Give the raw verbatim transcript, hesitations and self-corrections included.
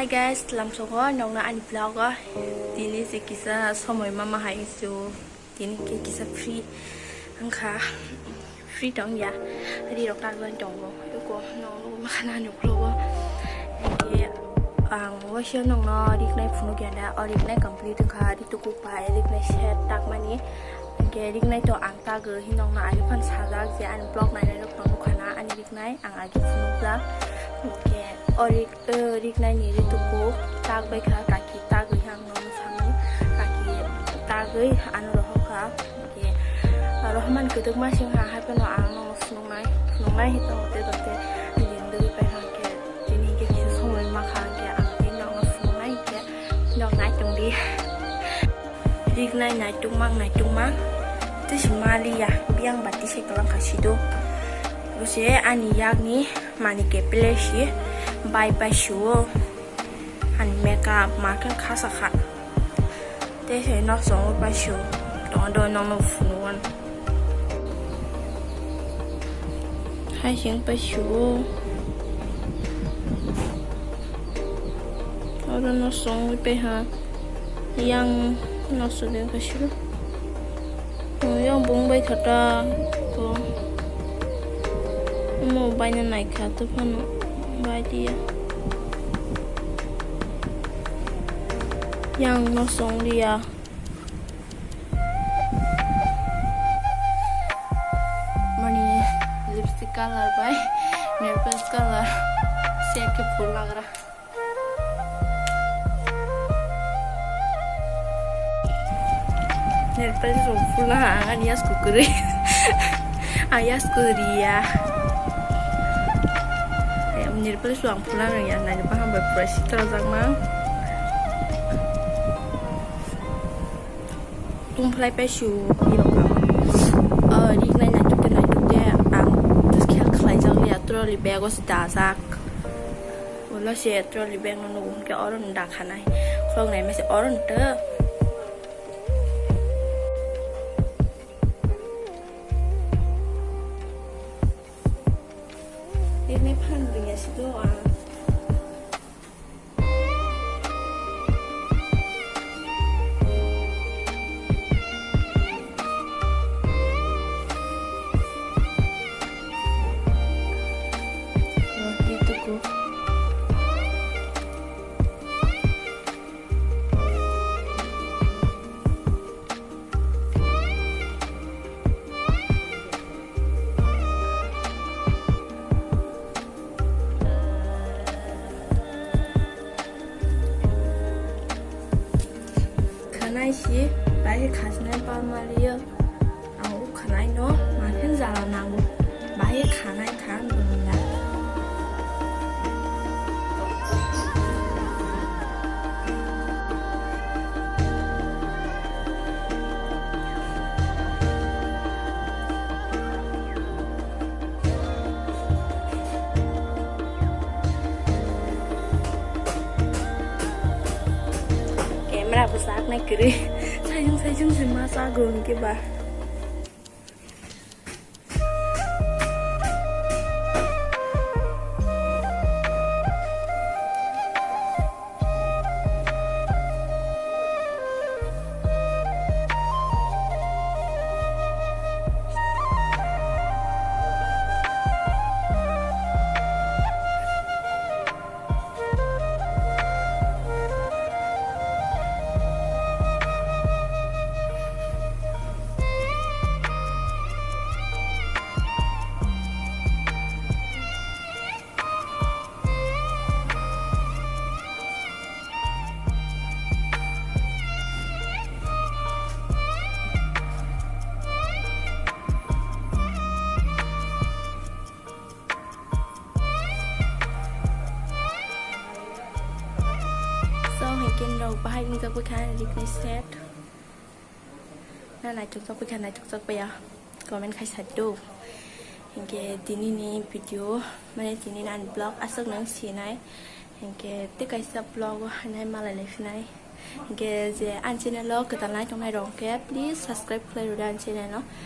Guys, lamsogo nokna ani vlog o tini se kisa somoi mama hai su tini ke kisa free wngkha, free tong ya, ri rok tak lai tongo, eko nok nugwi makhana ani vlog o. Ke ang waisa nokno riknai phunuk ya da, o riknai complete wngkha, ri tuku pai riknai set tak mani. Ke riknai to ang tagwi hinokno ari phan sajak je ani vlog nainai rok tong nukha na ani riknai ang agi phunukjak. Ke o rik, o riknai ni ri tuku tak bai kha kaki tagwi ang nokno sami kaki tagwi ano rohor kha. Ke rohormani kwdwkma sing ha hai phano ang nokno phunuknai phunuknai hinwi tongo tei tongo tei ring dwgwi pai kha. Ke tini hwnkhe kisa somoi ma kha hwnkhe ang tini nokno phunuknai hwnkhe nok nai tong di. Riknai naitukma naitukma tei se maliya biyang ba tisai kwlwng kha sido. Bo se ani yakni manike pele si bai bai sio ani makeup ma khe khasa kha tei se nok chwng bai sio tongo do nokno phunukgo. Hai se wng pai sio. Oro no songwi pai ha. Yang no songwi pai sio. Yang bung bai kha ta. Ko. Mo bai na nai kha to phano. Bai dia. Yang no song dia. Mani lipstick color bai nail polish color se ke phul lagra. Nail polish rok phul na ang ani yas kukuri. Ang yas kuri ya. Nail polish rok ang phul na ya nai baham bai pura sitra jak mang. Tungphlai pai su, o riknai naituk de naituk de ang just khel khlai jak liya, trolley bag o se dajak. Ulo se trolley bag no nugo hwnkhe oro no dakhanai. Khulok nai mase oro no to. Riknai phan ringya si do ang. Khanai si bai khe khasnai palmaliyo. Ang o khanai no ma khe jala nango. Bai khanai kha ang dongya. Camera bo sak nai kwrwi. Saijung saijung se ma sago hwnkhe ba. So, hingke norok bahai wngjakgwi kha rikni set. Na naithokjak kha, naithokjak ya, comment khai sa do. Hingke tini ni video, mane tini ni ani vlog aswk nang sinai. Hingke tei kaisa vlog o hainai malai lai phinai. Hingke je ani channel o kwtal nai tongnai rok khe please subscribe khlai rwdi ani channel o.